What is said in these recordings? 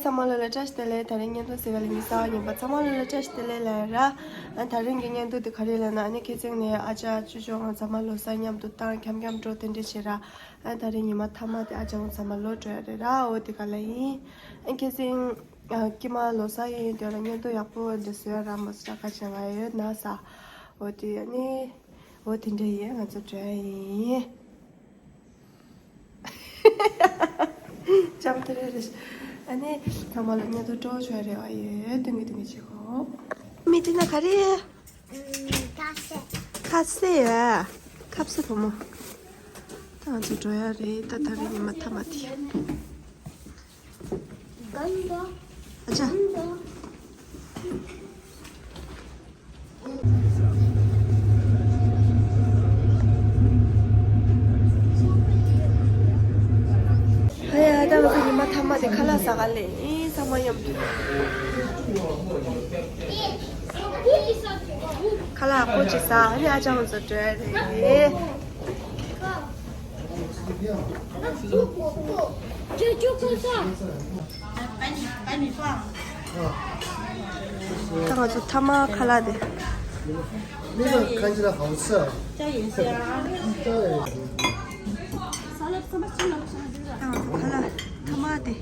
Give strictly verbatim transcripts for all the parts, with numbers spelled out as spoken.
ཚང་མ་ལོ་ལ་བཀྲ་ཤིས་བདེ་ལེགས། ད་རིང་བརྙན་ཐུང་གཟིགས་པ་ལ་མི་ཚང་མ་ཉིན་པ་ཚང་མ་ལོ་ལ་བཀྲ་ཤིས་བདེ་ལེགས་ལབ་ར། ཨ་ད་རིང་གི་བརྙན་ཐུང་དེ་ག་རེ་ལབ་ན། ཨ་ནི་ཁྱེད་ཚང་ནས་ཨ་ཅག་ཅོ་ཅོ་ང་ཚང་མ་ལོ་གསར་མཉམ་དུ་བཏང་། འཁྱམ་འཁྱམ་འགྲོ་དེ་འདྲས་བྱེད་ར། ཨ་ད་རིང་ཉི་མ་མཐའ་མ་དེ་ཨ་ཅག་ང་ཚང་མ་ལོ་འགྲོ་ཡ་རེད་ར། འོ་དེ་ག་ལ་ཡིན། ཨ་ཁྱེད་ཚང་ཨ་ཀྱེ་མ་ལོ་གསར་ཡིན་དུས་ལ་བརྙན་ཐུང་ཡག་པོ་འདྲ་བཟོ་ཡ་ར་མ་བཟོ་ཡ་ཁ་ཆེ་ང་ཡོད་ན་ས། འོ་དེ་ཨ་ནི་འོ་དེ་འདྲ་ཡིན། ང་ཚོ་འགྲོ་ཡ་ཡིན། ལྕམ་དེ་རེ་རེ། ཨ་ནི་ཚང་མ་ལ་བརྙན་ཐུང་སྤྲོ་བོ་བྱུང་བའི་རེ་བ་ཡོད། ཐུགས་རྗེ་ཆེ་ཆེ་ཆེ་ཆེ། མི་དེ་ན་ག་རེ། ཁ་ཟས། ཁ་ཟས་ཡ། ཁ་ཟས་བུ་མོ། ད་ང་ཚོ་འགྲོ་ཡ་རེད། ད་ད་རེས་ཉི་མ་མཐའ་མ་དེ། ཨ་ཅག་ཧ་ཡ། ད་ང་ཚོ་ཉི་མ་མཐའ་མ་དེ་ཁ་ལག་ཟ་ག་སླེབས་ཡིན། ཚང་མ་མཉམ་དུ་ཁ་ལག་ཡག་པོ་ཅིག་ཟ། ཨ་ནི་ཨ་ཅག་ང་ཚོ་འགྲོ་ཡ་རེད། ད་ང་ཚོ་མཐའ་མ་ཁ་ལག་དེ།那个看起来好吃啊。这也香。对。ད་ང་ཚོ་ཁ་ལག་མཐའ་མ་དེ།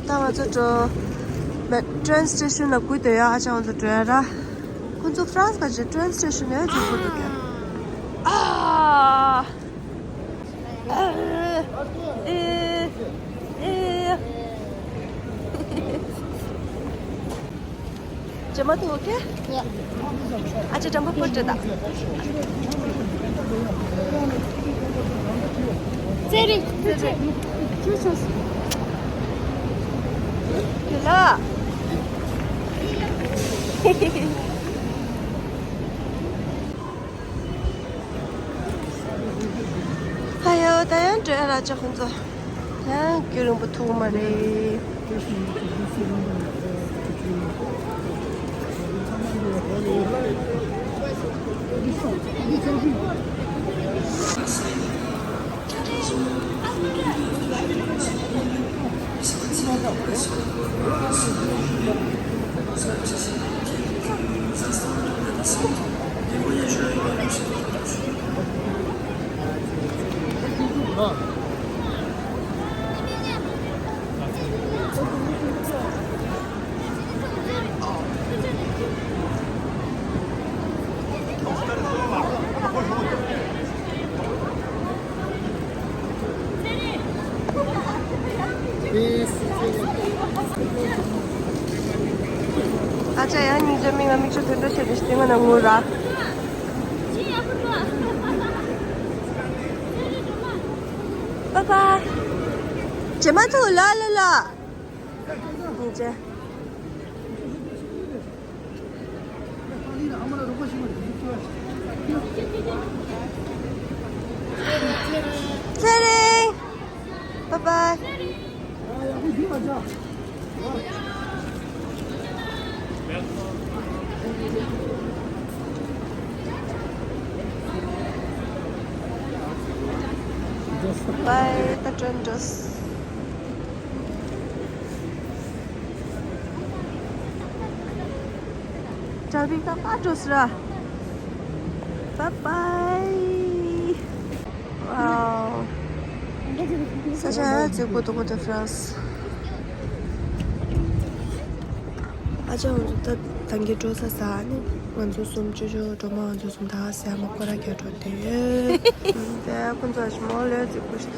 ད་ང་ཚོ་འགྲོ། མེ་ཊྲེན་སི་ཊེ་ཤན་ལ་སྒུག་བསྡད་ཡོད། ཨ་ཅག་ང་ཚོ་འགྲོ་ཡ་ར། ཁོང་ཚོ་ཧྥ་རན་སི་ག་ཅིག་ཊྲེན་སི་ཊེ་ཤན་ནས་ཚུར་སྒུག་འདུག་ག་ཨ། ཨེ། ཨེ། ཨེ། ཇེ་མ་ཐུ་ཨོ་ཁེ། ཡ། ཨ་ཅེ་དྲན་པ་པོ་སྤྲད་ད། ཙེ་རི། ཙེ་རི། ཅུ་ཅུ། ཁྱོད་ལ། ཧ་ཡོ། ད་ཡང་འགྲོ་ཡ་ར་ཅག་ཁོང་ཚོ། ཡང་རྒྱུན་རིང་པོ་ཐུག་མ་རེད། ཨ་ཅག་ཡང་སྙིང་རྗེ། མིག་ལ་མིག་ཆུ་ཐོན་འགྲོ་བྱས་ནས་སྟེང་ང་ན་ངུ་ར། པ་པ། ཇེ་མ་ཐུ་ལ་ལ་ལ། སྙིང་རྗེ། ཚེ་རིང་། བཱའི་བཱའི། བཱའི་བཱའི། ད་ཊྲེན་འགྲོ། ཊྲ་ཕིག་ད་ཕར་འགྲོ་སོང་ར། བཱའི་བཱའི། ཝའོ། ས་ཆ་ཡང་མཛེས་པོ་འདུག་གོ། ད་ཧྥ་རན་སི། ཨ་ཅག་ང་ཚོ་ད་ཐང་གི་འགྲོ་ས་ཟ་ནི། ང་ཚོ་གསུམ། ཅོ་ཅོ་སྒྲོལ་མ། ང་ཚོ་གསུམ་ད་ཟ་མ་ཁོ་ར་ག་འགྲོ་དེ་ཡོད། དེ་ཁོ་ཚོ་ཞིག་མོ་ལོས་མཛེས་པོ་ཞིག་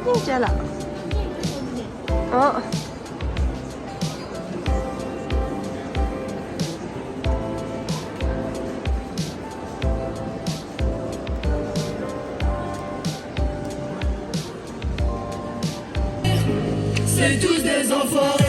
སྙིང་རྗེ་ལ། ཨོ། C'est tous des enfoirés.